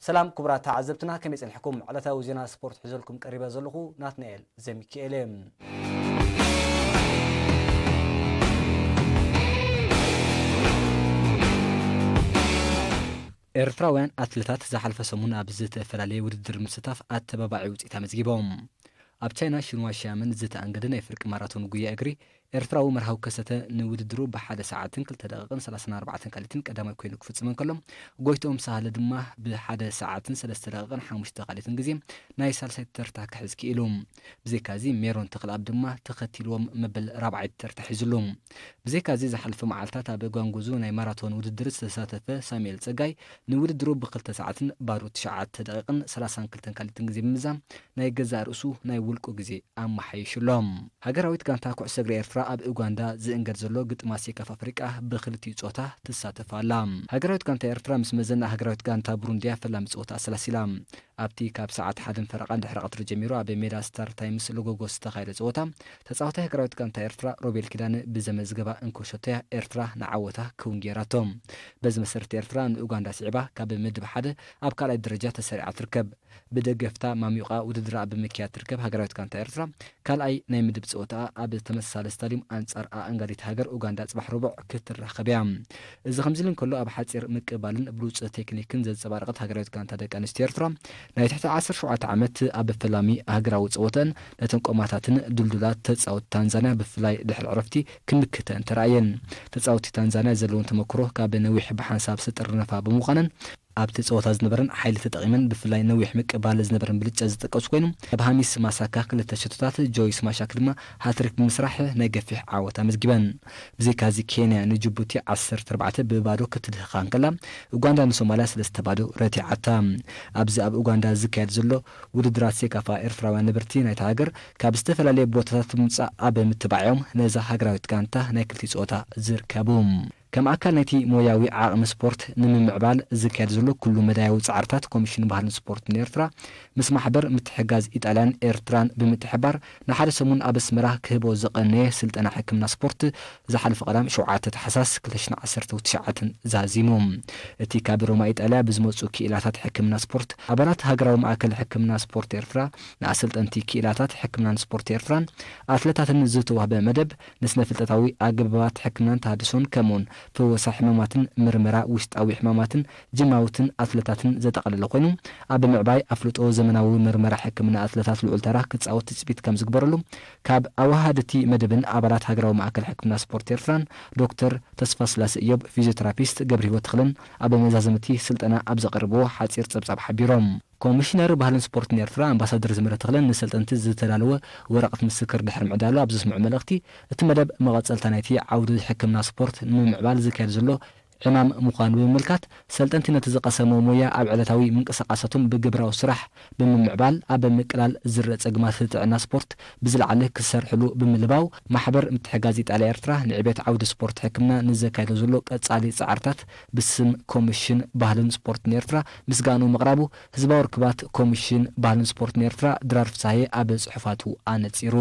ሰላም ክቡራት ተዓዘብትና፣ ከመይ ጸኒሕኩም? ዕለታዊ ዜና ስፖርት ሒዘልኩም ቀሪበ ዘለኹ ናትናኤል ዘሚካኤል እየ። ኤርትራውያን ኣትሌታት ዝሓለፈ ሰሙን ኣብ ዝተፈላለየ ውድድር ምስታፍ ኣተባባዒ ውፅኢት ኣመዝጊቦም። ኣብ ቻይና ሽንዋ ሺያመን ዝተኣንገደ ናይ ፍርቂ ማራቶን ጉያ እግሪ ኤርትራዊ መርሃዊ ከሰተ ንውድድሩ ብሓደ ሰዓትን ክልተ ደቂቕን ሰላሳን ኣርባዕተን ካሊትን ቀዳማይ ኮይኑ ክፍጽም እንከሎ፣ ጎይትኦም ሳህለ ድማ ብሓደ ሰዓትን ሰለስተ ደቂቕን ሓሙሽተ ካሊትን ግዜ ናይ ሳልሳይ ተርታ ክሕዝ ክኢሉ። ብዘይካዚ ሜሮን ተኽለኣብ ድማ ተኸቲልዎም መበል ራብዓይ ተርታ ሒዙሉ። ብዘይካዚ ዝሓለፈ መዓልታት ኣብ ጓንጉዙ ናይ ማራቶን ውድድር ዝተሳተፈ ሳሙኤል ጸጋይ ንውድድሩ ብክልተ ሰዓትን ባዶ ትሽዓተ ደቂቕን ሰላሳን ክልተን ካሊትን ግዜ ብምዛም ናይ ገዛእ ርእሱ ናይ ውልቁ ግዜ ኣመሓይሹ ኣሎ። ሃገራዊት ጋንታ ኩዕሶ እግሪ ኤርትራ ኣብ ኡጋንዳ ዝእንገድ ዘሎ ግጥማት ሴካፋ ኣፍሪቃ ብክልቲኡ ጾታ ትሳተፍ ኣላ። ሃገራዊት ጋንታ ኤርትራ ምስ መዘና ሃገራዊት ጋንታ ብሩንድያ ፈላሚ ጸወታ ኣሰላሲላ። ኣብቲ ካብ ሰዓት ሓደን ፈረቓን ድሕሪ ቀትሪ ጀሚሩ ኣብ ሜዳ ስታር ታይምስ ሎጎጎ ዝተኻየደ ጸወታ፣ ተጻዋታይ ሃገራዊት ጋንታ ኤርትራ ሮቤል ኪዳነ ብዘመዝገባ እንኮ ሸቶያ ኤርትራ ንዓወታ ክውን ገይራቶ። በዚ መሰረት ኤርትራ ንኡጋንዳ ስዒባ ካብ ምድብ ሓደ ኣብ ካልኣይ ደረጃ ተሰሪዓ ትርከብ። ብደገፍታ ማሚቋ ውድድራ ኣብ ምክያድ ትርከብ ሃገራዊት ጋንታ ኤርትራ ካልኣይ ናይ ምድብ ጸወታኣ ኣብ ተመሳሳሊ ስታድዩም ኣንጻር ኣእንጋዲት ሃገር ኡጋንዳ ጽባሕ ረቡዕ ክትራኸብ እያ። እዚ ከምዚ ኢሉ እንከሎ፣ ኣብ ሓጺር ምቅባልን ብሉጽ ቴክኒክን ዘንጸባረቐት ሃገራዊት ጋንታ ደቂ ኣንስትዮ ኤርትራ፣ ናይ ትሕቲ ዓሰርተ ሸውዓተ ዓመት ኣብ ፈላሚ ሃገራዊ ጸወተን ነተን ቆማታትን ድልዱላት ተጻወቲ ታንዛንያ ብፍላይ ድሕሪ ዕረፍቲ ክምክተን ተራእየን። ተጻወቲ ታንዛንያ ዘለውን ተመክሮ ካብ ነዊሕ ብሓንሳብ ዝተጠርነፋ ብምዃነን፣ ኣብቲ ጸወታ ዝነበረን ሓይሊ ተጠቒመን ብፍላይ ነዊሕ ምቅባል ዝነበረን ብልጫ ዝጥቀሱ ኮይኑ፣ ኣብ ሃሚስ ማሳካ ክልተ ሸቶታት፣ ጆይስ ማሻክ ድማ ሃትሪክ ብምስራሕ ናይ ገፊሕ ዓወት ኣመዝጊበን። ብዘይካዚ ኬንያ ንጅቡቲ ዓሰርተ ኣርባዕተ ብባዶ ክትድህኻ እንከላ፣ ኡጋንዳ ንሶማልያ ሰለስተ ባዶ ረቲዓታ። ኣብዚ ኣብ ኡጋንዳ ዝካየድ ዘሎ ውድድራት ሴካፋ ኤርትራውያን ነበርቲ ናይታ ሃገር ካብ ዝተፈላለየ ቦታታት ብምጻእ ኣብ ምትባዕዮም ነዛ ሃገራዊት ጋንታ ናይ ክልቲ ጸወታ ዝርከቡ። ከም ኣካል ናይቲ ሞያዊ ዓቕሚ ስፖርት ንምምዕባል ዝካየድ ዘሎ ኩሉ መዳያዊ ጻዕርታት ኮሚሽን ባህልን ስፖርትን ኤርትራ ምስ ማሕበር ምትሕጋዝ ኢጣልያን ኤርትራን ብምትሕባር ንሓደ ሰሙን ኣብ ኣስመራ ክህቦ ዝቐነየ ስልጠና ሕክምና ስፖርት ዝሓለፈ ቀዳም ሸውዓተ ታሕሳስ ክልተ ሽሕን ዓሰርተ ትሽዓተን ዛዚሙ። እቲ ካብ ሮማ ኢጣልያ ብዝመጹ ክኢላታት ሕክምና ስፖርት ኣባላት ሃገራዊ ማእከል ሕክምና ስፖርት ኤርትራ ንኣሰልጠንቲ ክኢላታት ሕክምናን ስፖርት ኤርትራን ኣትለታትን ዝተዋህበ መደብ ንስነ ፍልጠታዊ ኣገባባት ሕክምናን ተሃድሶን ከምኡውን ፈወሳ ሕማማትን ምርመራ ውሽጣዊ ሕማማትን ጅማውትን ኣትለታትን ዘጠቓለለ ኮይኑ፣ ኣብ ምዕባይ ኣፍልጦ ዘመናዊ ምርመራ ሕክምና ኣትለታት ልዑል ተራ ክጻወት ትጽቢት ከም ዝግበረሉ ካብ ኣወሃድቲ መደብን ኣባላት ሃገራዊ ማእከል ሕክምና ስፖርት ኤርትራን ዶክተር ተስፋስላሰ እዮብ ፊዚዮቴራፒስት ገብረሂወት ተኽለን ኣብ መዛዘምቲ ስልጠና ኣብ ዘቐረብዎ ሓጺር ጸብጻብ ሓቢሮም። ኮሚሽነር ባህልን ስፖርትን ኤርትራ ኣምባሳደር ዘመረ ተኽለን ንሰልጠንቲ ዝተዳለወ ወረቐት ምስክር ድሕሪ ምዕዳሉ ኣብ ዘስምዖ መልእኽቲ፣ እቲ መደብ መቐጸልታ ናይቲ ዓውዲ ሕክምና ስፖርት ንምምዕባል ዝካየድ ዘሎ ዕማም ምዃኑ ብምምልካት፣ ሰልጠንቲ ነቲ ዝቐሰምዎ ሞያ ኣብ ዕለታዊ ምንቅስቓሳቶም ብግብራዊ ስራሕ ብምምዕባል ኣብ ምቅላል ዝረአ ጸግማት ጥዕና ስፖርት ብዝለዓለ ክሰርሕሉ ብምልባው፣ ማሕበር ምትሕጋዝ ኢጣልያ ኤርትራ ንዕቤት ዓውዲ ስፖርት ሕክምና ንዘካየዶ ዘሎ ቀጻሊ ጻዕርታት ብስም ኮሚሽን ባህልን ስፖርትን ኤርትራ ምስጋንኡ ምቕራቡ ህዝባዊ ርክባት ኮሚሽን ባህልን ስፖርትን ኤርትራ ድራር ፍስሃየ ኣብ ጽሑፋቱ ኣነጺሩ።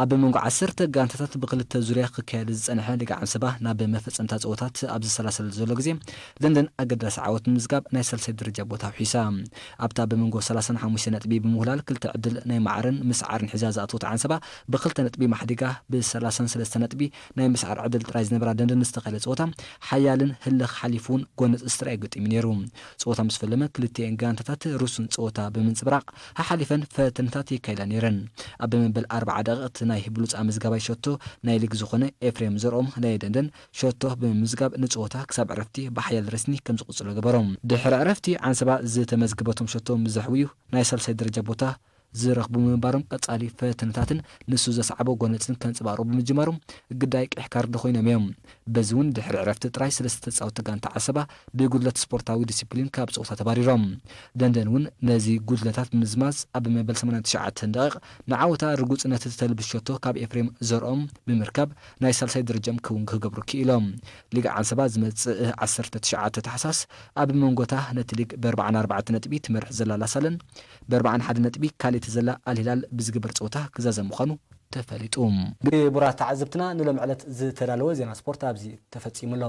ኣብ መንጎ ዓሰርተ ጋንታታት ብክልተ ዙርያ ክካየድ ዝጸንሐ ሊግ ዓንሰባ ናብ መፈጸምታ ጸወታት ኣብ ዝሰላሰለሉ ዘሎ ግዜ፣ ደንደን ኣገዳሲ ዓወት ብምምዝጋብ ናይ ሳልሳይ ደረጃ ቦታ ኣውሒሳ። ኣብታ ብመንጎ ሰላሳን ሓሙሽተ ነጥቢ ብምውህላል ክልተ ዕድል ናይ ማዕረን ምስዓርን ሒዛ ዝኣተወት ዓንሰባ ብክልተ ነጥቢ ማሕዲጋ ብሰላሳን ሰለስተ ነጥቢ ናይ ምስዓር ዕድል ጥራይ ዝነበራ ደንደን ዝተኻየደ ጸወታ ሓያልን ህልኽ ሓሊፉ እውን ጎነጽ ጥራይ ገጢሙ ነይሩ። ጸወታ ምስ ፈለመ ክልቲኤን ጋንታታት ርሱን ጸወታ ብምንጽብራቕ ሓሓሊፈን ፈተነታት የካይዳ ነይረን። ኣብ መበል ኣርብዓ ደቂቕ እቲ ናይ ብሉጽ ኣመዝጋባይ ሸቶ ናይ ሊግ ዝኾነ ኤፍሬም ዘርኦም ናይ ደንደን ሸቶ ብምምዝጋብ ንጸወታ ክሳብ ዕረፍቲ ብሓያል ረስኒ ከም ዝቕጽሎ ገበሮ። ድሕሪ ዕረፍቲ ዓንሰባ ዝተመዝገበቶም ሸቶ ምስ ዘሕውዩ ናይ ሳልሳይ ደረጃ ቦታ ዝረኽቡ ምንባሮም ቀጻሊ ፈተነታትን ንሱ ዘስዓቦ ጎነጽን ከንጸባርቑ ብምጅማሮም ግዳይ ቀይሕ ካርድ ኮይኖም እዮም። በዚ እውን ድሕሪ ዕረፍቲ ጥራይ ሰለስተ ተጻወትቲ ጋንታ ዓሰባ ብጉድለት ስፖርታዊ ዲሲፕሊን ካብ ጸወታ ተባሪሮም። ደንደን እውን ነዚ ጉድለታት ብምዝማዝ ኣብ መበል ሰማንያን ትሽዓተን ደቂቕ ንዓወታ ርጉጽነት እተልብስ ሸቶ ካብ ኤፍሬም ዘርኦም ብምርካብ ናይ ሳልሳይ ደረጃኦም ክውን ክገብሩ ክኢሎም። ሊግ ዓንሰባ ዝመጽእ ዓሰርተ ትሽዓተ ታሕሳስ ኣብ መንጎታ ነቲ ሊግ ብኣርባዓን ኣርባዕተ ነጥቢ ትመርሕ ዘላ ላሳለን ብኣርባዓን ሓደ ነጥቢ ካልኣይቲ ዘላ ኣልሂላል ብዝግበር ጸወታ ክዛዘም ምዃኑ ተፈሊጡ። ክቡራት ተዓዘብትና፣ ንሎም ዕለት ዝተዳለወ ዜና ስፖርት ኣብዚ ተፈጺሙ ኣሎ።